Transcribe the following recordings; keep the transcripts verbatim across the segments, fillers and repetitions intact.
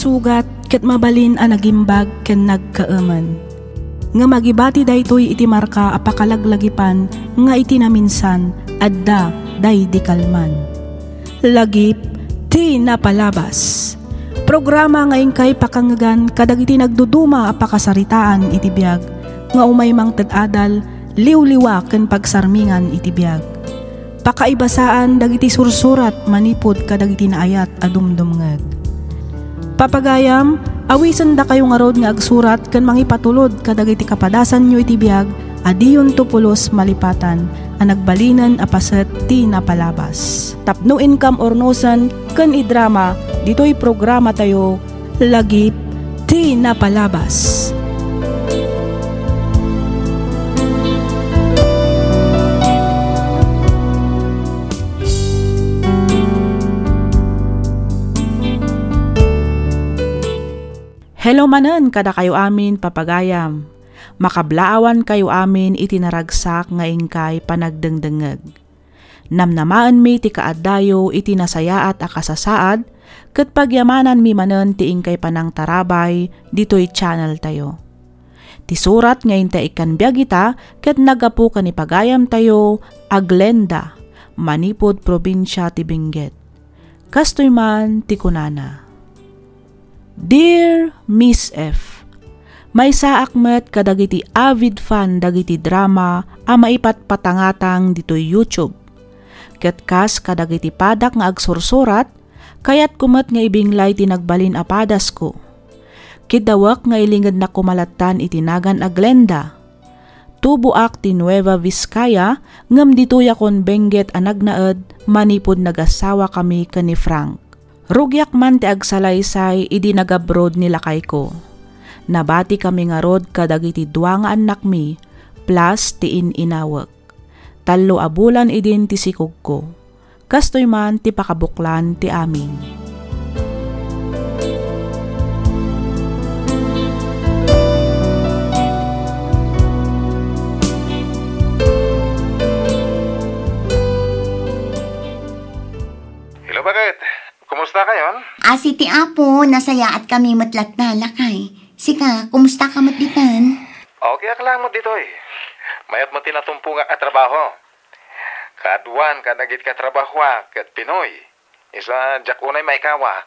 sugat ket mabalin a nagimbag ken nagkaemen. Ngem agibati daytoy iti marka a pakalaglagipan nga iti naminsan, adda daydi kalman. Lagip ti napalabas. Programa nga inkay pakangegan kadagiti nagduduma a pakasaritaan iti biag nga umay mangted adal, liwliwa ken pagsarmingan iti biag. Pakaibasaan dagiti sursurat manipud kadagiti naayat a dumdumngeg. Papagayam, awisendakayo ngarud nga agsurat ken mangipatulod kadagiti kapadasanyo iti biag a diyonto pulos malipatan a nagbalinen a paset ti napalabas. Tapno inkam urnosen ken idrama ditoy programatayo, Lagip ti Napalabas. Hello manen kadakayo amin, papagayam. Makablaawankayo amin iti naragsak nga inkay panagdengdengngeg. Namnamaenmi ti kaaddayo iti nasayaat a kasasaad ket pagyamananmi manen ti inkay panangtarabay ditoy channeltayo. Ti surat nga inta ikkan biag ita ket naggapu ken ni pagayamtayo a Glenda, manipud probinsia ti Benguet. Kastoy man ti kunana, "Dear Miss F, maysaak met kadagiti avid fan dagiti drama a maipatpatangatang ditoy YouTube. Ket kas kadagiti padak nga agsursurat, kayatko met nga ibinglay ti nagbalin a padasko. Kiddawek nga ilingednak koma lattan iti nagan a Glenda. Tuboak ti Nueva Vizcaya, ngem ditoyakon Benguet a nagnaed manipud nagassawakami ken ni Frank. Rugiak man ti agsalaysay idi nagabroad ni lakayko. Nabatikami ngarud kadagiti dua nga annakmi, plus ti in-inawek. Tallo a bulan idin ti sikogko. Kastoy man ti pakabuklan ti amin." Hello, bakit? Kumusta kayon? Asi ti Apo, nasayaat kami met latta, lakay. Sika, kumusta ka met ditan? Okay ak lang met ditoy. Mayat met ti natumpongak a trabaho. Kaaduan kadagiti katrabahoak ket Pinoy. Isu a diak unay maikawa.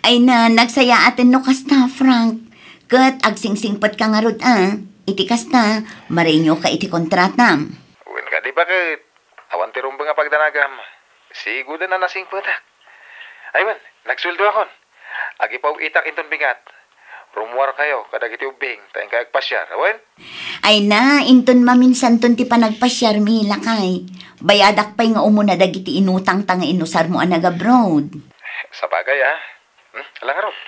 Ay na, nagsayaaten no kasta, Frank. Ket agsingsingpet ka ngarud a. Iti kasta, marenew ka iti kontratam. Wen kadi, bakit? Awan ti rumbeng a pagdanagam. Sigoden a nasingpetak. Ay wen, nagsueldoakon. Agipaw-itak inton bigat. Rummuarkayo kadagiti ubbing ta inkay agpasiar, awen? Ay na, inton maminsanton ti panagpasiarmi, lakay. Bayadak pay nga umuna dagiti inutangta nga inusarmo a nag-abroad. Sabagay, a. Hmm, ala ngarud.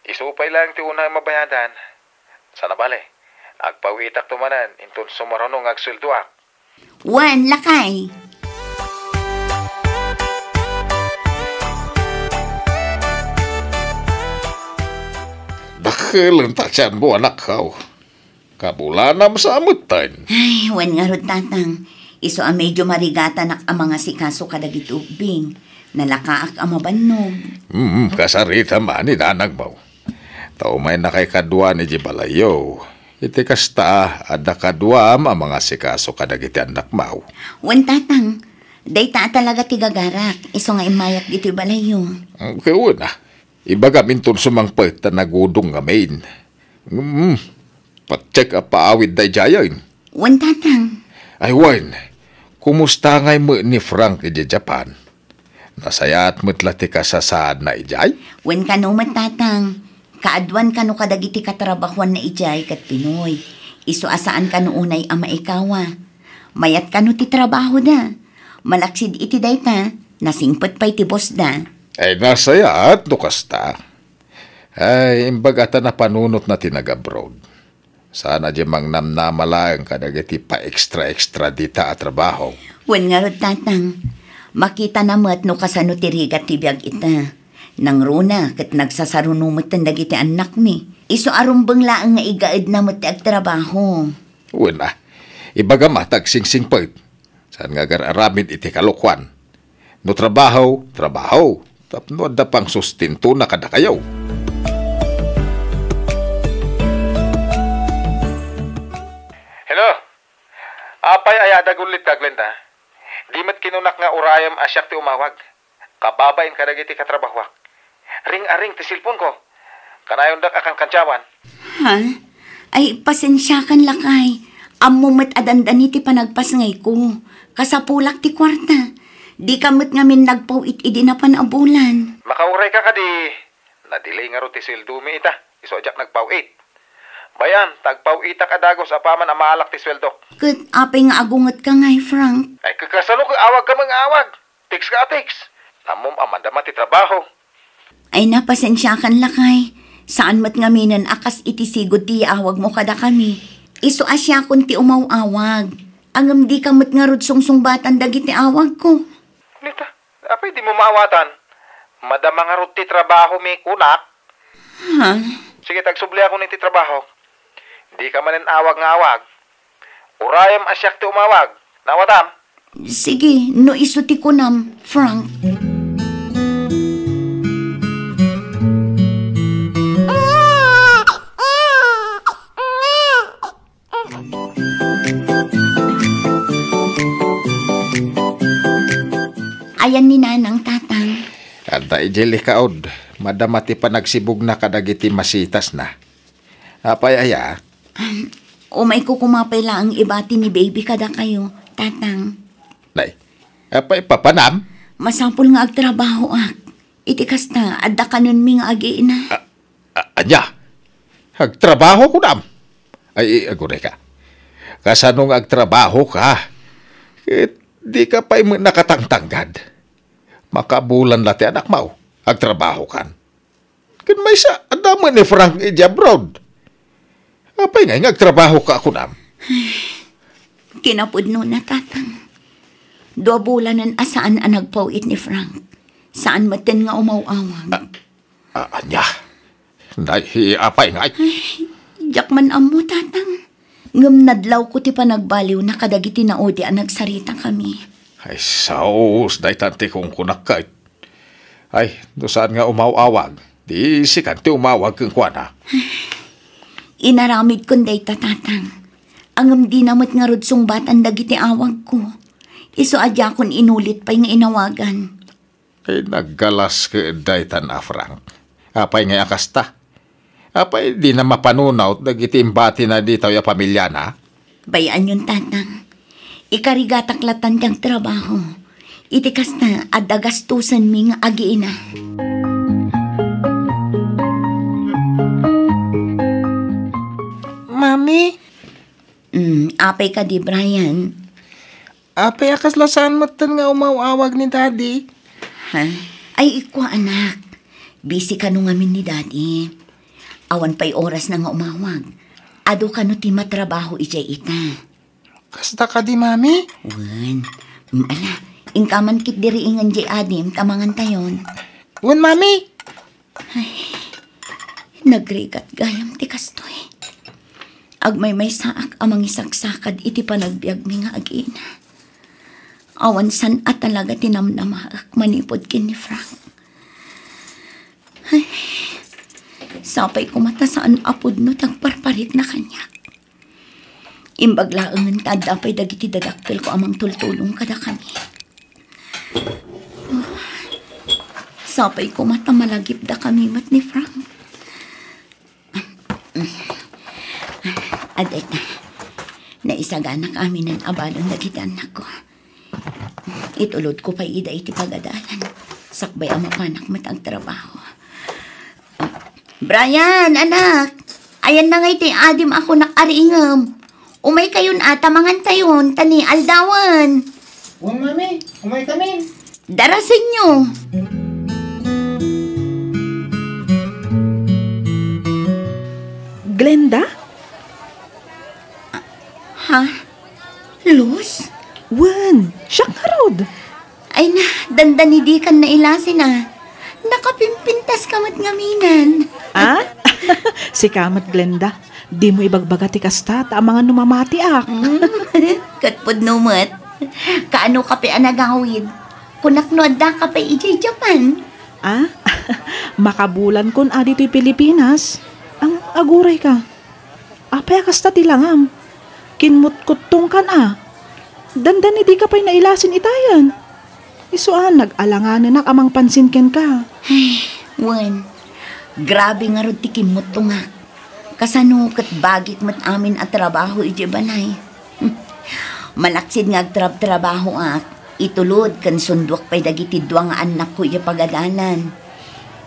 Isu pay laeng ti unay mabayadan. Sana bale, agpaw-itakto manen inton sumaruno nga agsueldoak. Wen, lakay. Dakkel ti asianmo, anakko. Kabulanam sa amutten. Ay, wen ngarud, Tatang. Isu a medyo marigatanak a mangasikaso kadagiti ubbing. Nalakaak a mabannog. Mm, kasarita man ni nanangmo. Ta umaynakay kaduan idiay balayyo. Iti kasta, adda kaduam a mangasikaso kadagiti annakmo. Wen, Tatang, dayta a talaga ti gagarak, isu nga immayak ditoy balayyo. Mm, ket wen a, ibagam inton sumangpet ta nagudong ngamin. Mm, patiek a paawid daydiayen. Wen, Tatang. Ay wen, kumusta ngay met ni Frank idiay Japan? Nasayaat met la ti kasasaadna idiay? Wen kano met, Tatang. Kaaduan kano kadagiti katrabahuanna idiay ket Pinoy. Isu a saan kano unay a maikawa. Mayat kano ti trabahoda. Malaksid iti dayta, nasingpet pay ti bossda. Ay, nasayaat no kasta. Ay, imbag a ta napanunotna ti nag-abroad. Saan a di mangnamnama laeng kadagiti pa-extra-extra dita a trabaho. Wen ngarud, Tatang, makitana met no kasano ti rigat ti biag ita. Nangruna ket nagsasaruno metten dagiti annakmi. Isu a rumbeng laeng nga igaedna met ti agtrabaho. Wen a, ibagam a ta agsingsingpet. Saan nga agar-aramid iti kalokuan. No trabaho, trabaho. Tapno adda pangsustentona kadakayo. Adda gullitka, Glenda. Di met kinunak nga urayem a siak ti umawag. Kababain kadagiti katrabahoak. Ring-aring ti cellphone-ko. Kanayondak a kankantiawan. Ha? Ay, pasensiakan, lakay. Ammo met a dandani ti panagpasngayko. Kasapulak ti kuarta. Dika met ngamin nagpaw-it idi napan a bulan. Makaurayka kadi, na-delay ngarud ti sueldomi ita. Isu a diak nagpaw-it. Bay-am, ta agpaw-itak a dagus apaman a maalak ti sueldok. Ket apay nga agungetka ngay, Frank? Ay, ket kasano ket awagka met nga awag? Text ka a text. Ammom a madama ti trabaho. Ay, na, pasensiakan, lakay. Saan met ngaminen a kas iti sigud ti yaawagmo kadakami. Isu a siakon ti umaw-awag. Ngem dika met ngarud sungsungbatan dagiti awagko. Nita, apay dimo maawatan? Madama ngarud ti trabahomi, kunak. Ha? Sige, ta agsubliakon iti trabaho. Dika manen awag nga awag. Urayem a siak ti umawag. Naawatam? Sige, no isu ti kunam, Frank. Ayan ni Nanang, Tatang. Adda idiay likaud, madama ti panagsibugna kadagiti masitasna. Apay aya? Um, umayko koma pay laeng ibati ni baby kadakayo, Tatang. Nay, apay papanam? Masapul nga agtrabahoak. Iti kasta, adda kanenmi nga agiina. A-, a-, ania? Agtrabaho kunam? Ay, agunay ka. Kasano nga agtrabaho ka? Ket di ka pay met nakatangtanggad. Makabulan la ti anakmo. Agtrabaho kan. Ken maysa, adda met ni Frank idiay abroad. Apay ngay nga agtrabaho ka kunam? Kinapudnona, Tatang. Dua bulanen a saan a nagpaw-it ni Frank. Saan metten nga umaw-awag. A-, a-, ania? Nay, apay ngay? Ay, diak man ammo, Tatang. Ngem nadlawko ti panagbaliwna kadagiti naudi a nagsaritakami. Ay, sus, daytan ti kunkunak ket. Ay, no saan nga umaw-awag, di sikan ti umawag kenkuana. Inaramidkon dayta, Tatang. Ngem dina met ngarud sungbatan dagiti awagko. Isu a diakon inulit pay nga inawagan. Ay, naggalas ket daytan a Frank. Apay ngay a kasta? Apay dina mapanunot dagiti imbatina ditoy a pamilyana? Bay-anyon, Tatang. Ikarigatak latan ti agtrabaho. Iti kasta, adda gastusenmi nga agiina. Mami? Mm, apay kadi, Brian? Apay a kasla saan metten nga umaw-awag ni Daddy? Ha? Ay, ikua, anak. Busy kano ngamin ni Daddy. Awan pay orasna nga umawag. Adu kano ti matrabaho idiay ita. Kasta kadi, Mami? Wen. Mm, ala, inkaman ketdi riingen diay adim ta mangantayon. Wen, Mami. Ay, nagrigat gayam ti kastoy. Agmaymaysaak a mangisaksakad iti panagbiagmi nga agiina. Awan saan a talaga ti namnamaek manipud ken ni Frank. Ay, sapay koma ta saan a pudno ti agparparikna kaniak. Imbag laengen ta adda pay dagiti dadakkelko a mangtultulong kadakami. Sapay koma ta malagipdakami met ni Frank. Adda ita, naisaganak aminen a balon dagiti annakko. Itulodko pay ida iti pagadalan, sakbay a mapanak met agtrabaho. Brian, anak! Ayanna ngay ti adim a kunak a riingem. Umaykayon a ta mangantayon, ta ni aldawen. Wen, Mami. Umaykamin. Darasenyo. Glenda? Ha? Luz? Wen, siak ngarud. Ay na, dandani dikan nailasin a. Nakapimpintas ka met ngaminen. Ah? Sika met, Glenda. Dimo ibagbaga ti kasta, ta amangan no mamatiak. Mm, ket pudno met. Kaano ka pay a nagawid? Kunak no adda ka pay idiay Japan. Ah? Makabulankon a ditoy Pilipinas. Ang aguray ka. Apay a kasta ti langam? Kinmutkuttongkan a. Dandani dika pay nailasin itayen. Isu a, nag-alanganenak a mangpansin kenka. Ay, wen. Grabe ngarud ti kimmuttongak. Kasano ket bagik met amin a trabaho idiay balay. Malaksid nga agtrabtrabahoak, itulod ken sunduak pay dagiti dua nga annakko idiay pagadalan.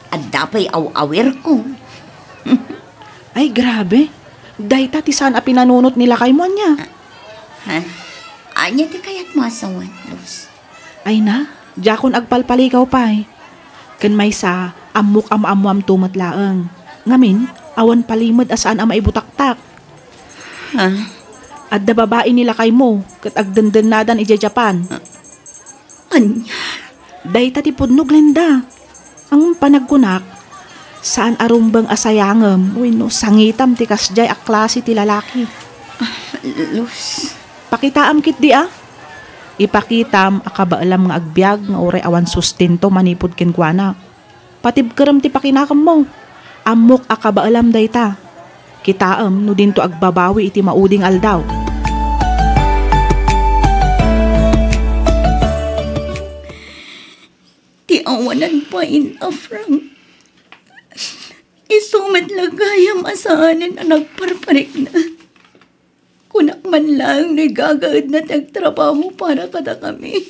Adda pay aw-awirko. Ay, grabe. Dayta ti saan a pinanunot ni lakaymo, ania? Ha? Ania ti kayatmo a sawen, Luz? Ay na, diakon agpalpaligaw pay. Ken maysa, ammok a maammoamto met laeng. Ngamin, awan palimed a saan a maibutaktak. Ha? Adda babai ni lakaymo, ket agdendennadan idiay Japan. Ania? Dayta ti pudno, Glenda. Ang panagkunak, saan a rumbeng a sayangem wenno sangitam ti kasdiay a klase ti lalaki. Ah, Luz. Pakitaam ketdi a. Ipakitam a kabaelam nga agbiag nga uray awan sustento manipud kenkuana. Patibkerem ti pakinakemmo. Ammok a kabaelam dayta. Kitaem no dinto agbabawi iti maudi nga aldaw. Ti awanan pay a Frank. Isu met la gayam a saanen a nagparparikna. Kunak man laeng no igagaedna ti agtrabaho para kadakami.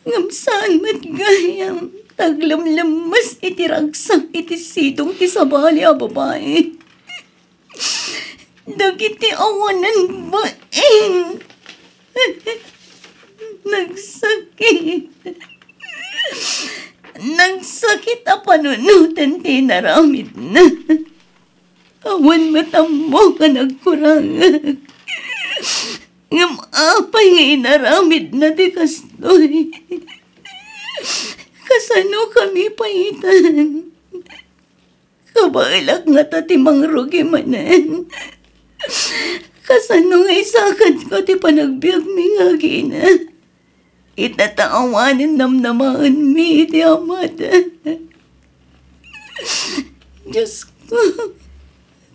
Ngem saan met gayam, ta aglemlemmes iti ragsak iti sidong ti sabali a babai. Dagiti awanan bain. Nagsakit. Nagsakit a panunoten ti inaramidna. Awan met ammo nga nagkurangak. Ngem apay nga inaramidna ti kastoy? Kasano kami paitan? Kabaelak ngata ti mangrugi manen. Kasano nga isakadko ti panagbiagmi nga agina? Ita ta awanen namnamaenmi iti amada. Diosko,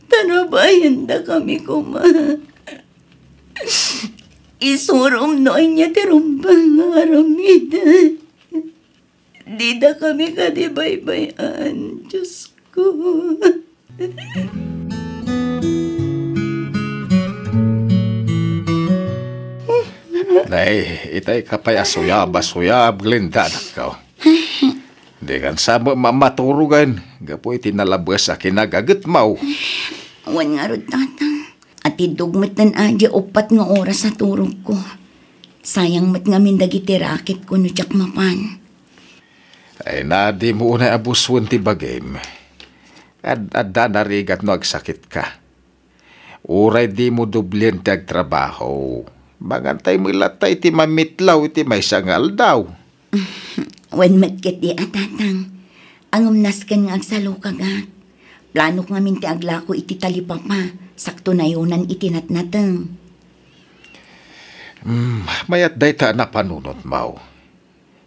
tarabayendakami koma. Isurom no ania ti rumbeng nga aramiden. Didakami kadi baybay-an, Diosko. Nay, itay ka pay a suyab a suyab, Glenda, anakko. Dikan sa ma-, ma-, maturogan, gapu iti nalabes a kinagagetmo. Wen ngarud, Tatang. Atiddog met laeng a diay uppat nga oras a turogko. Sayang met ngamin dagiti raketko no diak mapan. Ay na, dimo unay a busuen ti bagim. Ad-, adda narigat no agsakitka. Uray dimo dublien ti agtrabaho, mangantay met latta iti mamitlaw iti maysa nga aldaw. Wen met ketdi a, Tatang. Ngem nasken nga agsalukagak. Planok ngamin ti aglako iti talipapa, sakto nayonan iti natnateng. Hmm, mayat dayta a napanunotmo.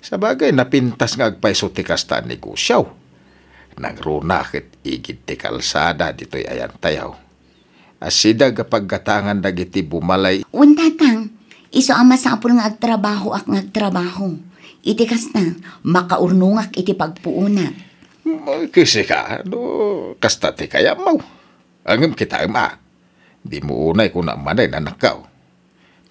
Sabagay, napintas nga agpayso ti kasta a negosio. Nangruna ket igid ti kalsada ditoy ayantayo. Asideg a paggatangan dagiti bumalay. Wen, Tatang, isu a masapul nga agtrabahoak nga agtrabaho. Iti kasta, makaurnongak iti pagpuonak. Kisika, no kasta ti kayatmo. Ngem kitaem a, dimo unay kunam manen, anakko.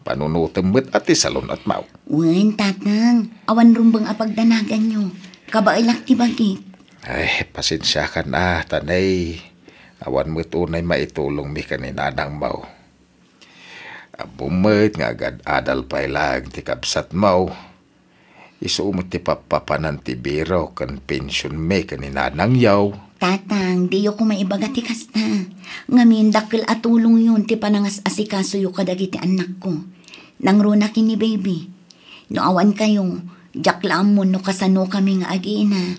Panunotem met a ti salun-atmo. Wen, Tatang, awan rumbeng a pagdanaganyo. Kabaelak ti bagik. Ay, pasensiakan a, ta nay, awan met unay maitulongmi ken ni nanangmo. Ammom met nga agad-adal pay laeng ti kabsatmo. Isu met ti pappapanan ti biro ken pensionmi ken ni nanangyo. Tatang, diyo koma ibaga ti kasta. Ngamin, dakkel a tulongyon ti panangas-asikasoyo kadagiti annakko. Nangruna ken ni baby. No awan kayo, diak la ammo no kasanokami nga agina.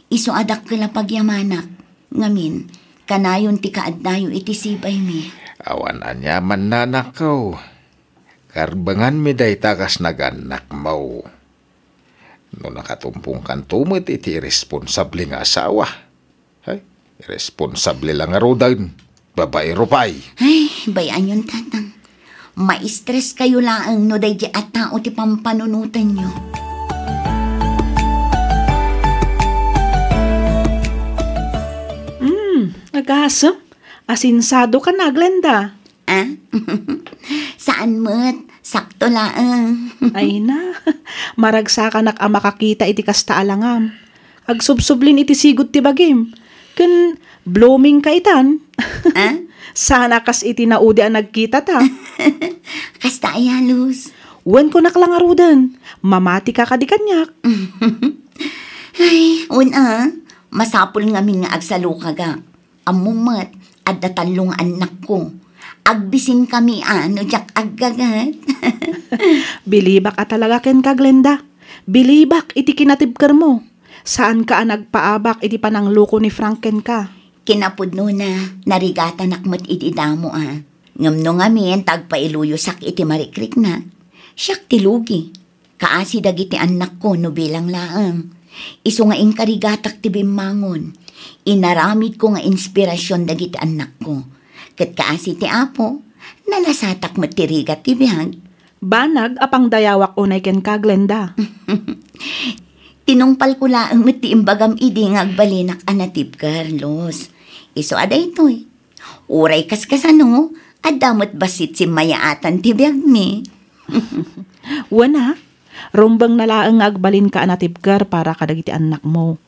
Isu a dakkel a pagyamanak. Ngamin, kanayon ti kaaddayo iti sibaymi. Awan aniaman, anakko. Karbenganmi dayta kas nagannakmo. No nakatumpongkanto met iti irresponsable nga asawa. Ay, irresponsable la ngaruden. Babaero pay. Ay, bay-anyon, Tatang. Maistreskayo laeng no daydiay a tao ti pampanunotenyo. Hmm, agasem. Asinsadoka na, Glenda. Ah? Saan met, sakto laeng. Ay na, maragsakanak a makakita iti kasta a langam. Agsubsublin iti sigud ti bagim. Ken blooming ka itan. Ah? Sana kas iti naudi a nagkitata. Kasta aya, Luz? Wen, kunak la ngaruden. Mamati ka kadi kaniak. Ay, wen a, masapul ngamin nga agsalukagak. Ammom met, adda tallo nga annakko. Agbisinkami a no diak aggaget. Bilibak a talaga kenka, Glenda. Bilibak iti kinatibkermo. Saanka a nagpaabak iti panangloko ni Frank kenka. Kinapudnona, narigatanak met iti damo a. Ngem no ngamin ta agpailuyosak iti marikriknak, siak ti lugi. Kaasi dagiti annakko no bilang laeng. Isu nga inkarigatak ti bimmangon. Inaramidko nga inspirasion dagiti annakko. Ket kaasi ti Apo, nalasatak met ti rigat ti biag. Banag a pangdayawak unay kenka, Glenda. Tinungpalko laeng met ti imbagam idi nga agbalinak a natibker, Luz. Isu a daytoy. Uray kaskasano, adda met bassit simmayaatan ti biagmi. Wen a, rumbengna laeng nga agbalinka a natibker para kadagiti annakmo.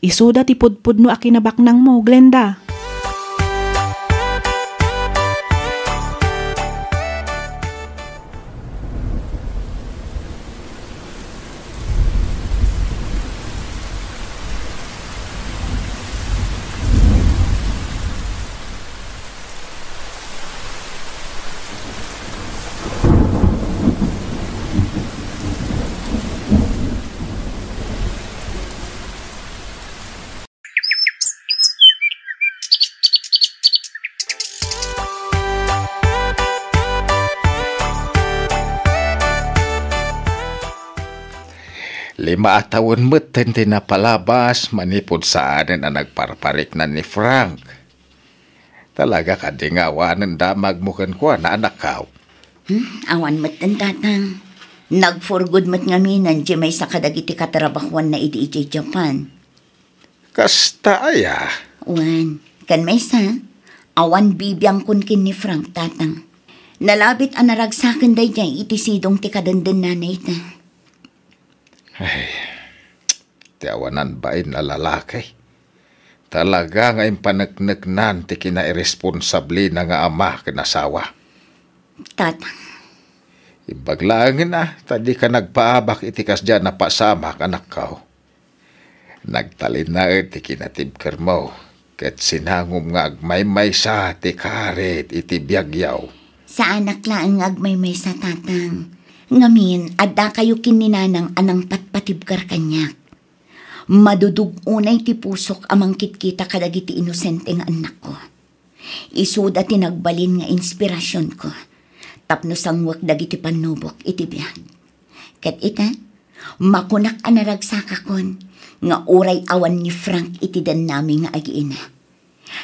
Isuda ti pudpudno a kinabaknangmo, Glenda. Lima a tawen metten ti napalabas manipud saanen a nagparpariknan ni Frank. Talaga kadi nga awanen damagmo kenkuana, anakkaw? Hmm, awan metten, Tatang. Nagforgod met ngaminen ti maysa kadagiti katrabahuanna idi idiay Japan. Kasta aya? Wen, ken maysa, awan bibiangkon ken ni Frank, Tatang. Nalabit a naragsaken daydiay iti sidong ti kadendennana ita. Ay, ti awanan bain a lalaki. Talaga nga impanekneknan ti kinairesponsablena nga ama ken asawa. Tatang. Imbag laengen a, ta dika nagpaabak iti kasdiay a napasamak, anakko. Nagtalinaed ti kinatibkermo, ket sinangom nga agmaymaysa ti karit iti biagyo. Saanak laeng nga agmaymaysa, Tatang. Ngamin, addakayo ken ni Nanang a nangpatpatibker kaniak. Madudug unay ti pusok a mangkitkita kadagiti inosente nga annakko. Isuda ti nagbalin nga inspirasionko tapno sanguek dagiti pannubok iti biag. Ket ita, makunak a naragsakakon nga uray awan ni Frank iti dennami nga agiina.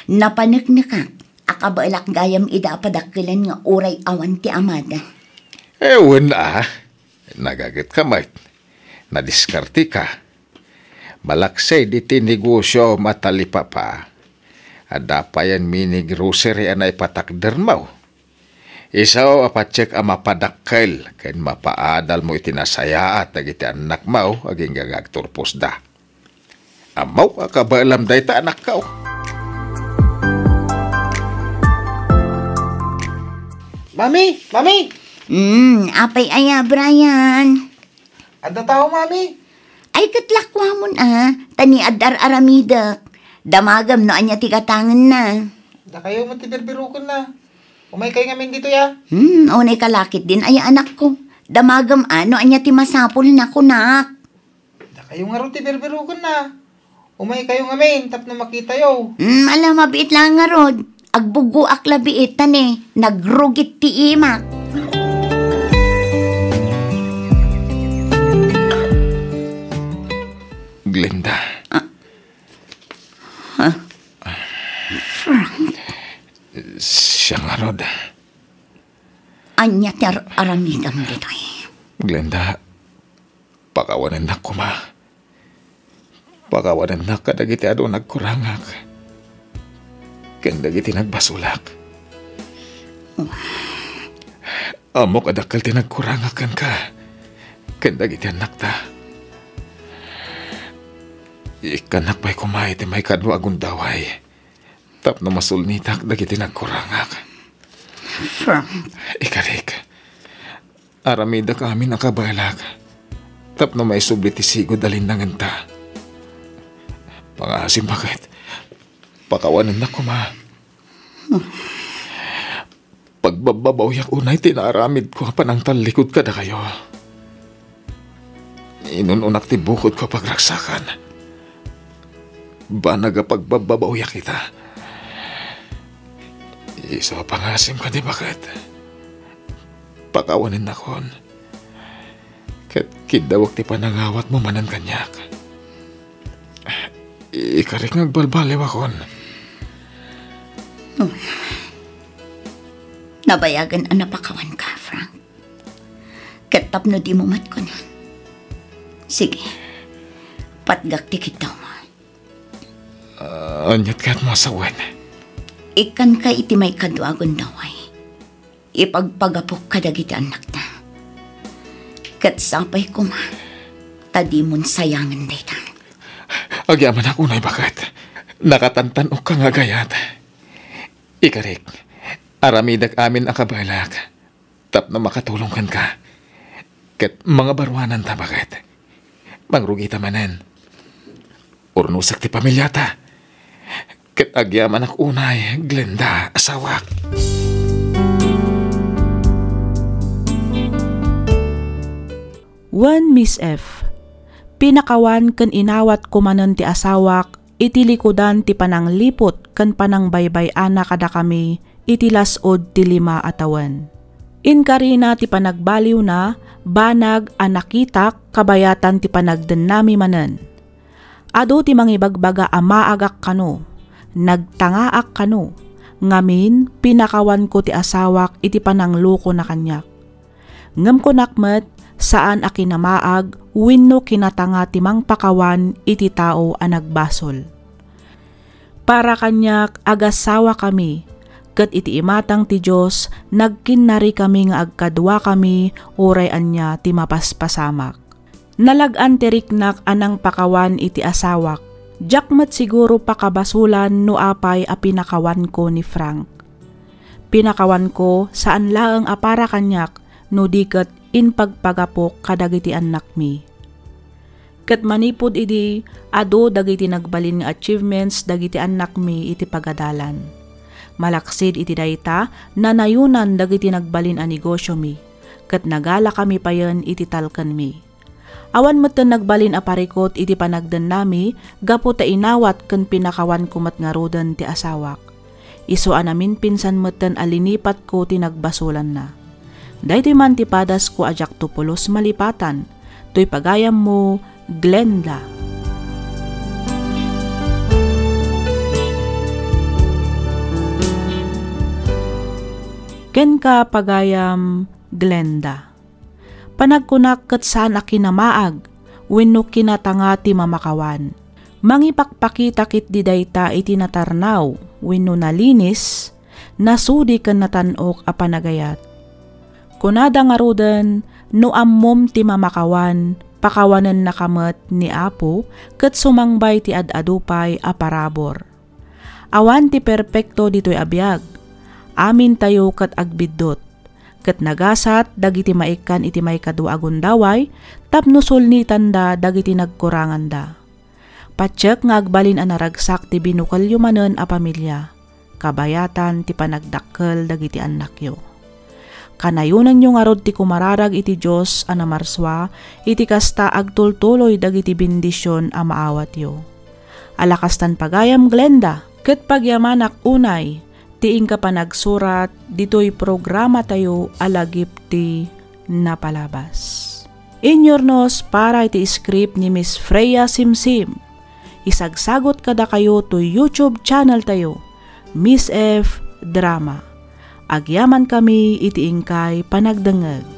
Napaneknekak a kabaelak gayam ida a padakkelen nga uray awan ti amada. Eh, wen a, nagagetka met. Nadiskarteka. Malaksid iti negosiom a talipapa, adda payen mini grocery a naipatakdermo. Isu a patiek a mapadakkel ken mapaadalmo iti nasayaat dagiti annakmo agingga nga agturposda. Ammok a kabaelam dayta, anakko. Mami! Mami! Hmm, apay aya, Brian? Adda tao, Mami? Ay, ket lakuamon a, ta ni adda ar-aramidek. Damagem no ania ti gatangenna. Dakayo met ti birbirukenna. Umaykayo ngamin ditoy a. Hmm, unay ka lakit din aya, anakko. Damagem a no ania ti masapulna, kunak. Dakayo ngarud ti birbirukenna. Umaykayo ngamin tapno makitayo. Hmm, ala, mabiit laeng ngarud. Agbuggoak la biit ta ne, nagrugit ti imak. Glenda. Ah. Ha? Frank. Siak ngarud. Ania ti ar-aramidem ditoy? Glenda, pakawanennak koma. Pakawanennak kadagiti adu nagkurangak ken dagiti nagbasolak. Ammok a dakkel ti nagkurangak kenka ken dagiti annakta. Ikkannak pay koma iti maikadua a gundaway tapno masulnitak dagiti nagkurangak. Frank. Ikarik, aramidek amin a kabaelak tapno maisubli ti sigud a linnangenta. Pangaasim, baket, pakawanennak koma. Pagbabbabawiak unay ti naaramidko a panangtallikod kadakayo. Inun-unak ti bukodko a pagragsakan. Banag a pagbabbabawiak ita. Isu a pangaasim kadi, baket, pakawanennakon. Ket kiddawek ti panangawatmo manen kaniak. Ikarik nga agbalbaliwakon. Nabayagen a napakawanka, Frank. Ket tapno dimo met kunen, sige, patgak ti kiddawmo. Ah, aniat kayatmo a sawen? Ikkanka iti maikadua a gundaway. Ipagpagapok kadagiti annakta. Ket sapay koma ta dimon sayangen dayta. Agyamanak unay, baket. Nakatantan-okka nga agayat. Ikarik, aramidek amin a kabaelak tapno makatulong kenka. Ket mangabaruananta, baket. Mangrugita manen. Urnosek ti pamiliata. Ket agyamanak unay, Glenda, asawak. Wen, Miss F, pinakawan ken inawatko manen ti asawak iti likudan ti panangliput ken panangbaybay-ana kadakami iti las-ud ti lima a tawen. Inkarina ti panagbaliwna banag a nakitak kabayatan ti panagdennami manen. Adu ti mangibagbaga a maagak kano, nagtangaak kano, ngamin, pinakawanko ti asawak iti pananglukona kaniak. Ngem kunak met, saan a kinamaag wenno kinatanga ti mangpakawan iti tao a nagbasol. Para kaniak, agasawakami, ket iti imatang ti Dios, nagkinnarikami nga agkaduakami uray ania ti mapaspasamak. Nalag-an ti riknak a nangpakawan iti asawak. Diak met siguro pakabasolan no apay a pinakawanko ni Frank. Pinakawanko saan laeng a para kaniak, no di ket impagpagapok kadagiti annakmi. Ket manipud idi, adu dagiti nagbalin nga achievements dagiti annakmi iti pagadalan. Malaksid iti dayta, nanayonan dagiti nagbalin a negosiomi, ket nagalakami payen iti talkenmi. Awan metten nagbalin a parikut iti panagdennami gapu ta inawat ken pinakawanko met ngaruden ti asawak. Isu a naminpinsan metten a linipatko ti nagbasolanna. Daytoy man ti padasko a diakto pulos malipatan. Toy pagayammo, Glenda. Kenka, pagayam, Glenda. Panagkunak ket saan a kinamaag wenno kinatanga ti mamakawan. Mangipakpakita ketdi dayta iti natarnaw wenno nalinis, nasudi ken natan-ok a panagayat. Kunada ngaruden, no ammom ti mamakawan, pakawanennaka met ni Apo ket sumangbay ti ad-adu pay a parabur. Awan ti perpekto ditoy a biag. Amintayo ket agbiddut. Ket nagasat dagiti maikkan iti maikadua a gundaway tapno sulnitanda dagiti nagkuranganda. Patiek nga agbalin a naragsak ti binukelyo manen a pamilia, kabayatan ti panagdakkel dagiti annakyo. Kanayonenyo ngarud ti kumararag iti Dios a namarsua iti kasta agtultuloy dagiti bendision a maawatyo. Ala kastan pagayam, Glenda, ket pagyamanak unay ti inka panagsurat ditoy programatayo a Lagip ti Napalabas. Inyurnos para iti script ni Miss Freya Simsim. Isagsagot kadakayo toy YouTube channel tayo, Miss F Drama. Agyamankami iti inkay panagdengngeg.